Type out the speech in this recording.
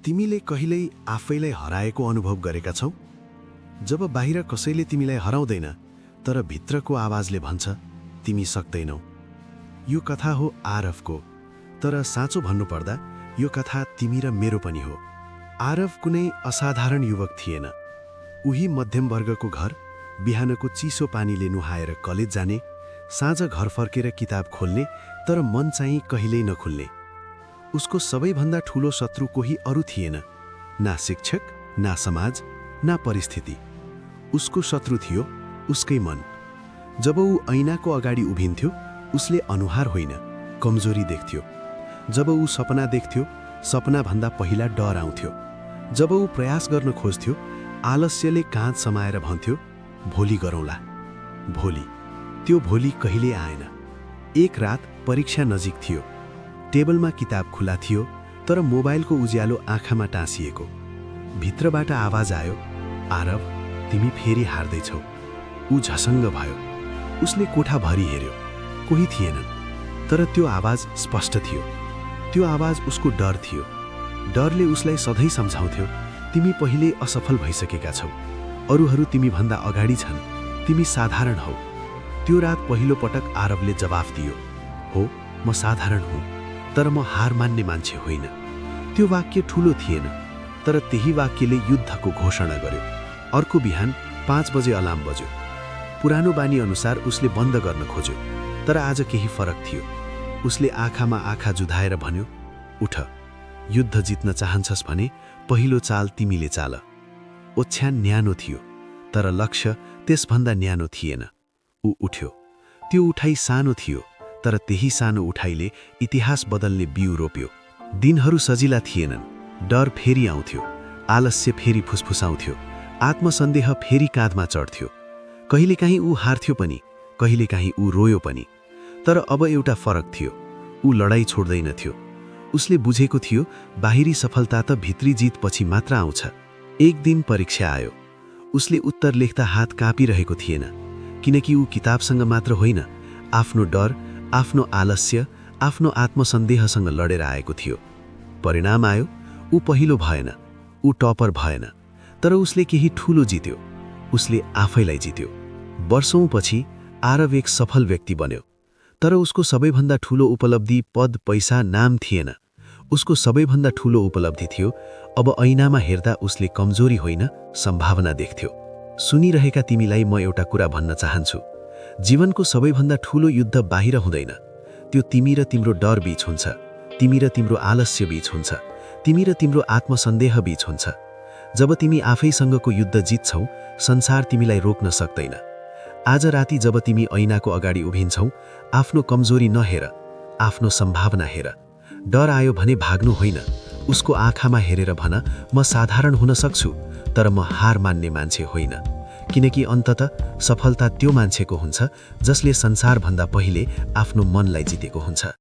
तिमीले कहिल्यै आफैलाई हराएको अनुभव गरेका छौ? जब बाहिर कसैले तिमीलाई हराउँदैन, तर भित्रको आवाजले भन्छ, तिमी सक्दैनौ। यो कथा हो आरवको, तर साँचो भन्नुपर्दा यो कथा तिमी र मेरो पनि हो। आरव कुनै असाधारण युवक थिएन। उही मध्यम वर्गको घर, बिहानको चिसो पानीले नुहाएर कलेज जाने, साँझ घर फर्केर किताब खोल्ने, तर मन चाहिँ कहिल्यै नखुल्ने। उसको सबैभन्दा ठूलो शत्रु कोही अरू थिएन, ना शिक्षक, ना समाज, ना परिस्थिति। उसको शत्रु थियो उसकै मन। जब ऊ ऐनाको अगाडि उभिन्थ्यो, उसले अनुहार होइन, कमजोरी देख्थ्यो। जब ऊ सपना देख्थ्यो, सपनाभन्दा पहिला डर आउँथ्यो। जब ऊ प्रयास गर्न खोज्थ्यो, आलस्यले काँध समाएर भन्थ्यो, भोलि गरौँला। भोलि, त्यो भोलि कहिल्यै आएन। एक रात परीक्षा नजिक थियो। टेबलमा किताब खुला थियो, तर मोबाइलको उज्यालो आँखामा टाँसिएको। भित्रबाट आवाज आयो, आरव, तिमी फेरि हार्दैछौ। ऊ झसङ्ग भयो। उसले कोठाभरि हेर्यो, कोही थिएनन्। तर त्यो आवाज स्पष्ट थियो। त्यो आवाज उसको डर थियो। डरले उसलाई सधैँ सम्झाउँथ्यो, तिमी पहिले असफल भइसकेका छौ। अरूहरू तिमीभन्दा अगाडि छन्। तिमी साधारण हौ। त्यो रात पहिलो पटक आरवले जवाफ दियो, हो, म साधारण हुँ, तर म हार मान्ने मान्छे होइन। त्यो वाक्य ठूलो थिएन, तर त्यही वाक्यले युद्धको घोषणा गर्यो। अर्को बिहान 5 बजे अलार्म बज्यो। पुरानो बानी अनुसार उसले बन्द गर्न खोज्यो, तर आज केही फरक थियो। उसले आँखामा आँखा जुधाएर भन्यो, उठ, युद्ध जित्न चाहन्छस् भने पहिलो चाल तिमीले चाल। ओछ्यान न्यानो थियो, तर लक्ष्य त्यसभन्दा न्यानो थिएन। ऊ उठ्यो। त्यो उठाइ सानो थियो, तर त्यही सानो उठाइले इतिहास बदल्ने बिउ रोप्यो। दिनहरू सजिला थिएनन्। डर फेरि आउँथ्यो, आलस्य फेरि फुसफुसाउँथ्यो, आत्मसन्देह फेरि काँधमा चढ्थ्यो। कहिलेकाहीँ ऊ हार्थ्यो पनि, कहिलेकाहीँ ऊ रोयो पनि। तर अब एउटा फरक थियो, ऊ लडाईँ छोड्दैनथ्यो। उसले बुझेको थियो, बाहिरी सफलता त भित्री जितपछि मात्र आउँछ। एक दिन परीक्षा आयो। उसले उत्तर लेख्दा हात काँपिरहेको थिएन, किनकि ऊ किताबसँग मात्र होइन, आफ्नो डर, आफ्नो आलस्य, आफ्नो आत्मसन्देहसँग लडेर आएको थियो। परिणाम आयो, ऊ पहिलो भएन, ऊ टपर भएन, तर उसले केही ठूलो जित्यो। उसले आफैलाई जित्यो। वर्षौंपछि आरव एक सफल व्यक्ति बन्यो, तर उसको सबैभन्दा ठूलो उपलब्धि पद, पैसा, नाम थिएन। उसको सबैभन्दा ठूलो उपलब्धि थियो, अब ऐनामा हेर्दा उसले कमजोरी होइन, सम्भावना देख्थ्यो। सुनिरहेका तिमीलाई म एउटा कुरा भन्न चाहन्छु। जीवनको सबैभन्दा ठूलो युद्ध बाहिर हुँदैन, त्यो तिमी र तिम्रो डर बीच हुन्छ, तिमी र तिम्रो आलस्य बीच हुन्छ, तिमी र तिम्रो आत्मसन्देह बीच हुन्छ। जब तिमी आफैसँगको युद्ध जित्छौ, संसार तिमीलाई रोक्न सक्दैन। आज राति जब तिमी ऐनाको अगाडि उभिन्छौ, आफ्नो कमजोरी नहेर, आफ्नो सम्भावना हेर। डर आयो भने भाग्नु होइन, उसको आँखामा हेरेर भन, म साधारण हुन सक्छु, तर म हार मान्ने मान्छे होइन। किनकि अन्ततः सफलता त्यो मान्छेको हुन्छ जसले संसारभन्दा पहिले आफ्नो मनलाई जितेको हुन्छ।